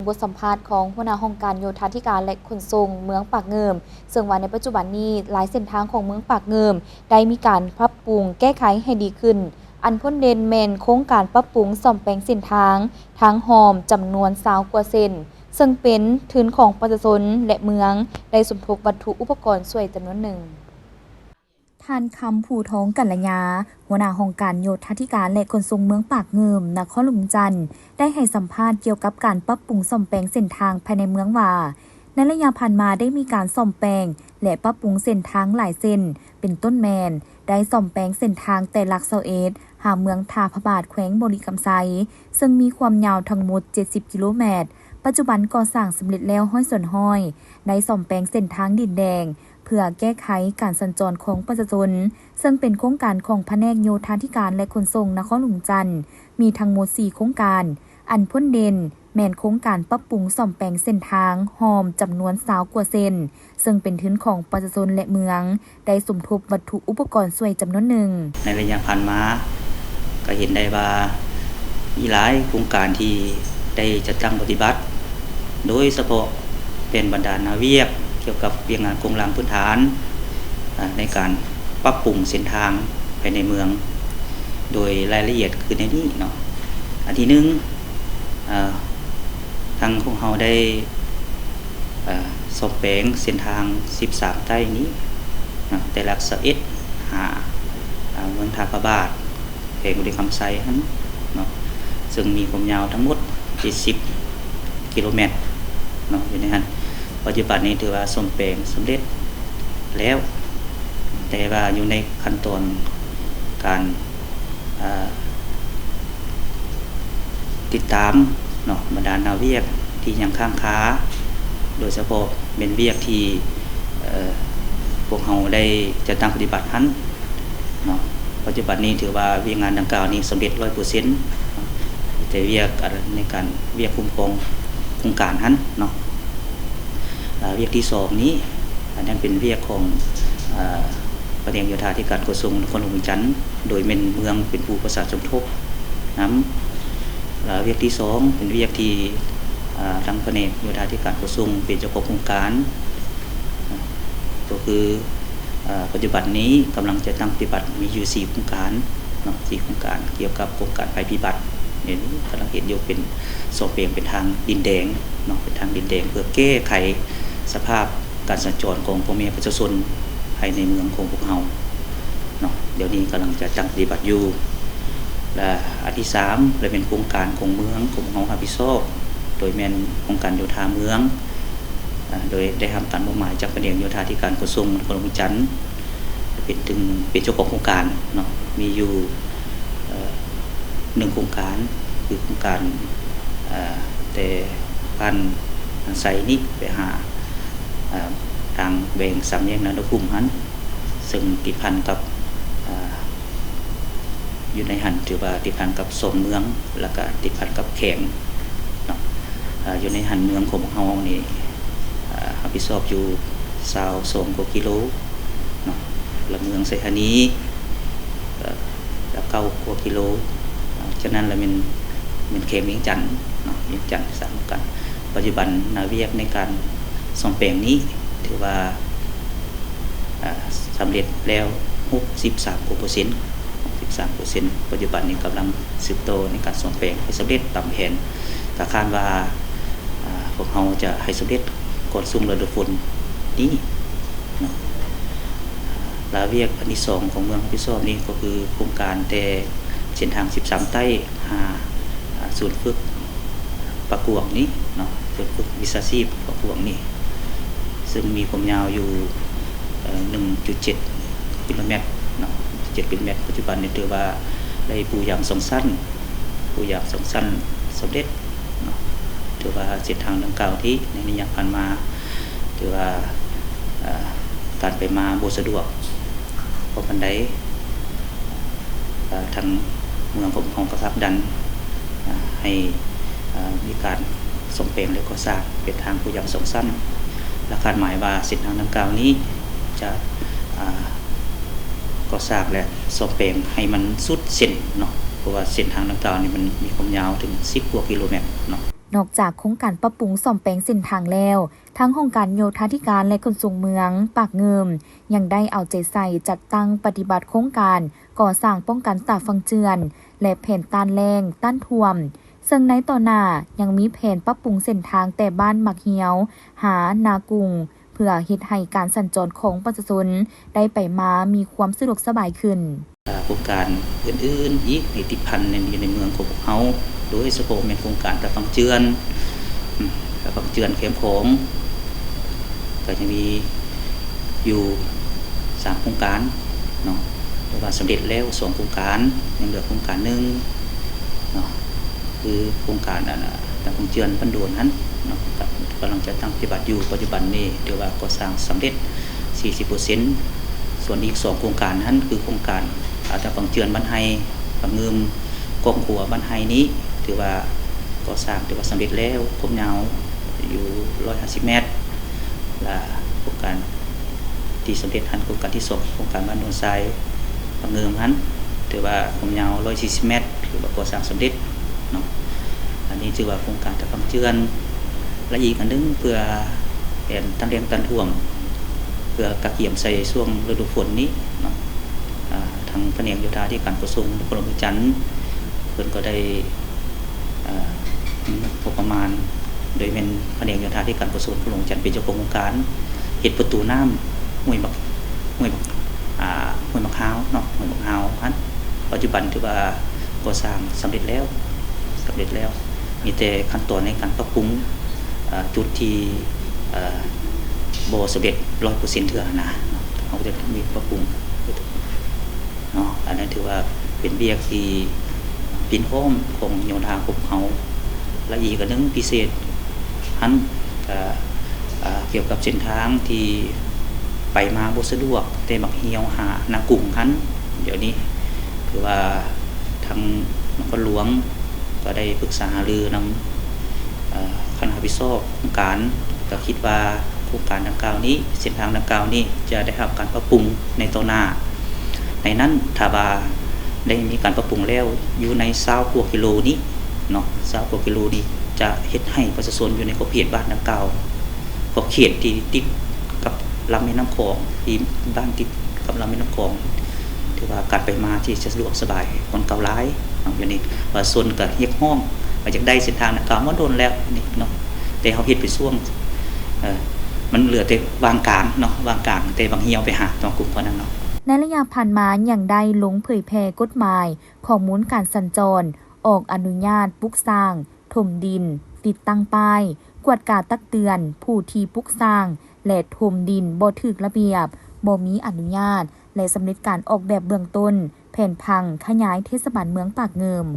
ບົດສຳພາດຂອງຫົວໜ້າຫ້ອງການໂຍທາທິການ ແລະ ຂົນສົ່ງເມືອງປາກງື່ມ, ເຊິ່ງວ່າໃນປັດຈຸບັນນີ້ ຫຼາຍເສັ້ນທາງຂອງເມືອງປາກງື່ມໄດ້ມີການປັບປຸງແກ້ໄຂໃຫ້ດີຂຶ້ນ, ອັນພົ້ນເດັ່ນແມ່ນໂຄງການປັບປຸງສ້ອມແປງເສັ້ນທາງທາງຮ່ອມຈຳນວນຊາວກວ່າເສັ້ນ, ເຊິ່ງເປັນທຶນຂອງປະຊາຊົນ ແລະ ເມືອງ, ໄດ້ສົມທົບວັດຖຸອຸປະກອນຊ່ວຍຈຳນວນໜຶ່ງ. ທ່ານ ຄຳພູທອງ ກັນລະຍາ ຫົວໜ້າຫ້ອງການໂຍທາທິການ ແລະ ຂົນສົ່ງເມືອງປາກງື່ມ ນະຄອນຫຼວງວຽງຈັນ ໄດ້ໃຫ້ສຳພາດກ່ຽວກັບການປັບປຸງສ້ອມແປງເສັ້ນທາງພາຍໃນເມືອງວ່າ, ໃນໄລຍະຜ່ານມາໄດ້ມີການສ້ອມແປງ ແລະ ປັບປຸງເສັ້ນທາງຫຼາຍເສັ້ນ, ເປັນຕົ້ນແມ່ນ ໄດ້ສ້ອມແປງເສັ້ນທາງແຕ່ຫຼັກຊາວເອັດ ຫາເມືອງທ່າພະບາດ ແຂວງບໍລິຄຳໄຊ, ເຊິ່ງມີຄວາມຍາວທັງໝົດເຈັດສິບກິໂລແມັດ, ປັດຈຸບັນກໍ່ສ້າງສຳເລັດແລ້ວຮ້ອຍສ່ວນຮ້ອຍ, ໄດ້ສ້ອມແປງເສັ້ນທາງດິນແດງ ເພື່ອແກ້ໄຂການສັນຈອນຂອງປະຊາຊົນ, ເຊິ່ງເປັນໂຄງການຂອງພະແນກໂຍທາທິການ ແລະ ຂົນສົ່ງນະຄອນຫຼວງວຽງຈັນ, ມີທັງໝົດສີ່ໂຄງການ, ອັນພົ້ນເດັ່ນແມ່ນໂຄງການປັບປຸງສ້ອມແປງເສັ້ນທາງຮ່ອມຈຳນວນຊາວກວ່າເສັ້ນ, ເຊິ່ງເປັນທຶນຂອງປະຊາຊົນ ແລະ ເມືອງ, ໄດ້ສົມທົບວັດຖຸອຸປະກອນຊ່ວຍຈຳນວນໜຶ່ງ. ໃນໄລຍະຜ່ານມາ ກໍເຫັນໄດ້ວ່າມີຫຼາຍໂຄງການທີ່ໄດ້ຈັດຕັ້ງປະຕິບັດ, ໂດຍສະເພາະແຜນບັນດານາວຽກກ່ຽວກັບວຽກງານໂຄງລ່າງພື້ນຖານ, ອາ, ໃນການປັບປຸງເສັ້ນທາງພາຍໃນເມືອງ, ໂດຍລາຍລະອຽດຄືໃນນີ້ເນາະ. ອັນທີໜຶ່ງ, ອາ, ທາງພວກເຮົາໄດ້ ເອີ່ ສ້ອມແປງເສັ້ນທາງສິບສາມໃຕ້ນີ້ເນາະ, ແຕ່ຫຼັກຊາວເອັດ ຫາ ເມືອງທ່າພະບາດ ແຂວງບໍລິຄຳໄຊຫັ້ນເນາະ, ເຊິ່ງມີຄວາມຍາວທັງໝົດເຈັດສິບກິໂລແມັດເນາະ ຢູ່ໃນຫັ້ນ. ປັດຈຸບັນນີ້ຖືວ່າສ້ອມແປງສຳເລັດແລ້ວ, ແຕ່ວ່າຢູ່ໃນຂັ້ນຕອນການ ເອີ່ ຕິດຕາມເນາະ ບັນດາໜ້າວຽກທີ່ຍັງຄ້າງຄາ, ໂດຍສະເພາະແມ່ນວຽກທີ່ ເອີ່ ພວກເຮົາໄດ້ຈັດຕັ້ງປະຕິບັດຫັ້ນເນາະ. ປັດຈຸບັນນີ້ຖືວ່າວຽກງານດັ່ງກ່າວນີ້ສຳເລັດຮ້ອຍເປີເຊັນເນາະ, ແຕ່ວຽກ ອັນ ໃນການວຽກຄຸ້ມຄອງໂຄງການຫັ້ນເນາະ. ອາ ວຽກທີສອງນີ້ ອັນນັ້ນເປັນວຽກຂອງ ອາ ພະແນກໂຍທາທິການຂົນສົ່ງນະຄອນຫຼວງວຽງຈັນ, ໂດຍແມ່ນເມືອງເປັນຜູ້ປະສານສົມທົບນຳ. ແລະ ວຽກທີສອງເປັນວຽກທີ່ ອາ ທາງພະແນກໂຍທາທິການຂົນສົ່ງເປັນເຈົ້າຂອງໂຄງການ, ກໍຄື ອາ ປັດຈຸບັນນີ້ກຳລັງຈັດຕັ້ງປະຕິບັດມີຢູ່ສີ່ໂຄງການເນາະ, ສີ່ໂຄງການ ກ່ຽວກັບໂຄງການໄພພິບັດ. ດຽວນີ້ກຳລັງເຮັດຢູ່ ເປັນ ສ້ອມແປງເປັນທາງດິນແດງເນາະ, ເປັນທາງດິນແດງເພື່ອແກ້ໄຂສະພາບການສັນຈອນຂອງພໍ່ແມ່ປະຊາຊົນພາຍໃນເມືອງຂອງພວກເຮົາເນາະ. ດຽວນີ້ກຳລັງຈັດຕັ້ງປະຕິບັດຢູ່. ແລະ ອັນທີສາມ ແລະ ເປັນໂຄງການຂອງເມືອງຂອງພວກເຮົາຮັບຜິດຊອບ, ໂດຍແມ່ນໂຄງການໂຍທາເມືອງ, ອາ ໂດຍໄດ້ຮັບການມອບໝາຍຈາກພະແນກໂຍທາທິການຂົນສົ່ງນະຄອນຫຼວງວຽງຈັນ ເປັນເຈົ້າ ເປັນເຈົ້າຂອງໂຄງການເນາະ, ມີຢູ່ ເອີ່ ໜຶ່ງໂຄງການ ຄືໂຄງການ ເອີ່ ແຕ່ບ້ານນາໄຊນີ້ໄປຫາ ເອີ່ ທາງແຫວ່ງສາມແຍກນາໂນກຸມຫັ້ນ, ເຊິ່ງຕິດພັນກັບ ເອີ່ ຢູ່ໃນຫັ້ນຖືວ່າຕິດພັນກັບສອງເມືອງ ແລ້ວກະຕິດພັນກັບແຂວງເນາະ. ເອີ່ ຢູ່ໃນຫັ້ນເມືອງຂອງພວກເຮົານີ້ ເອີ່ ຮັບຜິດຊອບຢູ່ຊາວສອງກວ່າກິໂລເນາະ, ແລະ ເມືອງໄຊທານີ ເອີ່ ຊາວເກົ້າກວ່າກິໂລ. ເອີ່ ຈາກນັ້ນລະແມ່ນ ແມ່ນແຂວງວຽງຈັນເນາະ, ວຽງຈັນສາມໂຄງການ. ປັດຈຸບັນໜ້າວຽກໃນການສ້ອມແປງນີ້ຖືວ່າ ເອີ່ ສຳເລັດແລ້ວຫົກສິບສາມກວ່າເປີເຊັນ, ຫົກສິບສາມເປີເຊັນ. ປັດຈຸບັນນີ້ກຳລັງສືບຕໍ່ໃນການສ້ອມແປງໃຫ້ສຳເລັດຕາມແຜນ, ກໍຄາດວ່າ ເອີ່ ພວກເຮົາຈະໃຫ້ສຳເລັດກ່ອນຊ່ວງລະດູຝົນນີ້ເນາະ. ລະວຽກອັນທີສອງຂອງເມືອງຮັບຜິດຊອບນີ້ກໍຄືໂຄງການແຕ່ເສັ້ນທາງສິບສາມໃຕ້ຫາ ອາ ສູນຝຶກ ປາກກວາງນີ້ເນາະ, ຝຶກວິຊາຊີບປາກກວາງນີ້ ເຊິ່ງມີຄວາມຍາວຢູ່ ເອີ່ ໜຶ່ງຈຸດເຈັດກິໂລແມັດເນາະ, ເຈັດກິໂລແມັດ. ປັດຈຸບັນນີ້ຖືວ່າໄດ້ປູຢາງສອງຊັ້ນ, ປູຢາງສອງຊັ້ນສຳເລັດເນາະ. ຖືວ່າເສັ້ນທາງດັ່ງກ່າວທີ່ໃນໄລຍະຜ່ານມາ ຖືວ່າ ເອີ່ ການໄປມາບໍ່ສະດວກພໍປານໃດ. ເອີ່ ທາງເມືອງຂອງເຮົາກໍຜັກດັນ ເອີ່ ໃຫ້ ເອີ່ ມີການສ້ອມແປງ ແລະ ກໍ່ສ້າງເປັນທາງປູຢາງສອງຊັ້ນ ແລະ ຄາດໝາຍວ່າເສັ້ນທາງດັ່ງກ່າວນີ້ຈະ ເອີ່ ກໍ່ສ້າງ ແລະ ສ້ອມແປງໃຫ້ມັນສຸດເສັ້ນເນາະ, ເພາະວ່າເສັ້ນທາງດັ່ງກ່າວນີ້ມັນມີຄວາມຍາວເຖິງສິບກວ່າກິໂລແມັດເນາະ. ນອກຈາກໂຄງການປັບປຸງສ້ອມແປງເສັ້ນທາງແລ້ວ, ທາງຫ້ອງການໂຍທາທິການ ແລະ ຂົນສົ່ງເມືອງປາກງື່ມ ຍັງໄດ້ເອົາໃຈໃສ່ຈັດຕັ້ງປະຕິບັດໂຄງການກໍ່ສ້າງປ້ອງກັນຕາຝັ່ງເຈື່ອນ ແລະ ແຜນຕ້ານແລ້ງ, ຕ້ານຖ້ວມ, ເຊິ່ງໃນຕໍ່ໜ້າຍັງມີແຜນປັບປຸງເສັ້ນທາງແຕ່ບ້ານໝາກຮຽວ ຫານາກຸງ ເພື່ອເຮັດໃຫ້ການສັນຈອນຂອງປະຊາຊົນໄດ້ໄປມາມີຄວາມສະດວກສະບາຍຂຶ້ນ. ໂຄງການອື່ນໆອີກທີ່ຕິດພັນຢູ່ໃນເມືອງຂອງພວກເຮົາ, ໂດຍສະເພາະແມ່ນໂຄງການຕາຝັ່ງເຈື່ອນ, ຕາຝັ່ງເຈື່ອນແຄມຂອງ ກໍຍັງມີຢູ່ສາມໂຄງການເນາະ, ຖືວ່າສຳເລັດແລ້ວສອງໂຄງການ, ຍັງເຫຼືອໂຄງການໜຶ່ງເນາະ, ຄືໂຄງການອັນ ຕາຝັ່ງເຈື່ອນບ້ານໂດນຫັ້ນເນາະ, ກໍກຳລັງຈັດຕັ້ງປະຕິບັດຢູ່. ປັດຈຸບັນນີ້ຖືວ່າກໍ່ສ້າງສຳເລັດສີ່ສິບເປີເຊັນ, ສ່ວນອີກສອງໂຄງການຫັ້ນ ຄືໂຄງການ ອາ ຕາຝັ່ງເຈື່ອນບ້ານໄຮ່, ປາງງືມ, ກ້ອງຂົວບ້ານໄຮ່ນີ້ ຖືວ່າກໍ່ສ້າງ ຖືວ່າສຳເລັດແລ້ວ, ຄວາມຍາວຢູ່ຮ້ອຍຫ້າສິບແມັດ, ລະໂຄງການທີ່ສຳເລັດຫັ້ນ ໂຄງການທີສອງ ໂຄງການບ້ານໂນນຊາຍ ປາງງືມຫັ້ນ ຖືວ່າຄວາມຍາວຮ້ອຍສີ່ສິບແມັດ, ຖືວ່າກໍ່ສ້າງສຳເລັດເນາະ. ອັນນີ້ຖືວ່າໂຄງການຕາຝັ່ງເຈື່ອນ ແລະ ອີກອັນໜຶ່ງ ເພື່ອແຜນຕ້ານແລ້ງຕ້ານຖ້ວມ ເພື່ອກະກຽມໃສ່ຊ່ວງລະດູຝົນນີ້ເນາະ, ອາ ທາງພະແນກໂຍທາທິການຂົນສົ່ງນະຄອນຫຼວງວຽງຈັນ ເພິ່ນກໍໄດ້ ອາ ງົບປະມານ ໂດຍແມ່ນພະແນກໂຍທາທິການຂົນສົ່ງນະຄອນຫຼວງວຽງຈັນເປັນເຈົ້າຂອງໂຄງການ ເຮັດປະຕູນ້ຳຫ້ວຍບັກ ຫ້ວຍບັກ ອາ ຫ້ວຍບັກຮາວເນາະ, ຫ້ວຍບັກຮາວຫັ້ນ ປັດຈຸບັນຖືວ່າກໍ່ສ້າງສຳເລັດແລ້ວ, ສຳເລັດແລ້ວ, ມີແຕ່ຂັ້ນຕອນໃນການປັບປຸງ ອາ ຈຸດທີ່ ອາ ບໍ່ສຳເລັດຮ້ອຍເປີເຊັນເທື່ອນະ, ເຮົາຈະມີປັບປຸງເນາະ. ອັນນັ້ນຖືວ່າເປັນວຽກທີ່ປິ່ນພ້ອມຂອງໂຍທາຂອງເຮົາ. ແລະ ອີກອັນໜຶ່ງພິເສດຫັ້ນ ກະ ອາ ກ່ຽວກັບເສັ້ນທາງທີ່ໄປມາບໍ່ສະດວກ ແຕ່ໝາກຮຽວຫານາກຸງຫັ້ນ ດຽວນີ້ຖືວ່າທາງນະຄອນຫຼວງກໍໄດ້ປຶກສາຫາລືນຳ ເອີ ຄະນະຮັບຜິດຊອບໂຄງການ ກໍຄິດວ່າໂຄງການດັ່ງກ່າວນີ້ ເສັ້ນທາງດັ່ງກ່າວນີ້ຈະໄດ້ຮັບການປັບປຸງໃນຕໍ່ໜ້າ. ໃນນັ້ນ ຖ້າວ່າໄດ້ມີການປັບປຸງແລ້ວ ຢູ່ໃນຊາວກວ່າກິໂລນີ້ເນາະ, ຊາວກວ່າກິໂລນີ້ ຈະເຮັດໃຫ້ປະຊາຊົນຢູ່ໃນຂອບເຂດບ້ານດັ່ງກ່າວ ຂອບເຂດທີ່ຕິດກັບລຳແມ່ນ້ຳຂອງ, ທີ່ບ້ານຕິດກັບລຳແມ່ນ້ຳຂອງ ຖືວ່າການໄປມາທີ່ສະດວກສະບາຍກວ່າເກົ່າຫຼາຍເນາະ. ດຽວນີ້ປະຊາຊົນກໍຮຽກຮ້ອງວ່າຢາກໄດ້ເສັ້ນທາງດັ່ງກ່າວມາດົນແລ້ວນີ້ເນາະ, ແຕ່ເຮົາເຮັດໄປຊ່ວງ ເອີ ມັນເຫຼືອແຕ່ວາງກາງເນາະ, ວາງກາງແຕ່ວັງຮຽວໄປຫາໜອງກຸງເທົ່ານັ້ນເນາະ. ໃນໄລຍະຜ່ານມາຍັງໄດ້ລົງເຜີຍແຜ່ກົດໝາຍຂໍ້ມູນການສັນຈອນ, ອອກອະນຸຍາດປຸກສ້າງ, ຖົມດິນ, ຕິດຕັ້ງປ້າຍ, ກວດກາຕັກເຕືອນຜູ້ທີ່ປຸກສ້າງ ແລະ ຖົມດິນບໍ່ຖືກລະບຽບ, ບໍ່ມີອະນຸຍາດ ແລະ ສຳເລັດການອອກແບບເບື້ອງຕົ້ນ, ແຜນຜັງຂະຫຍາຍເທດສະບານເມືອງປາກງື່ມ.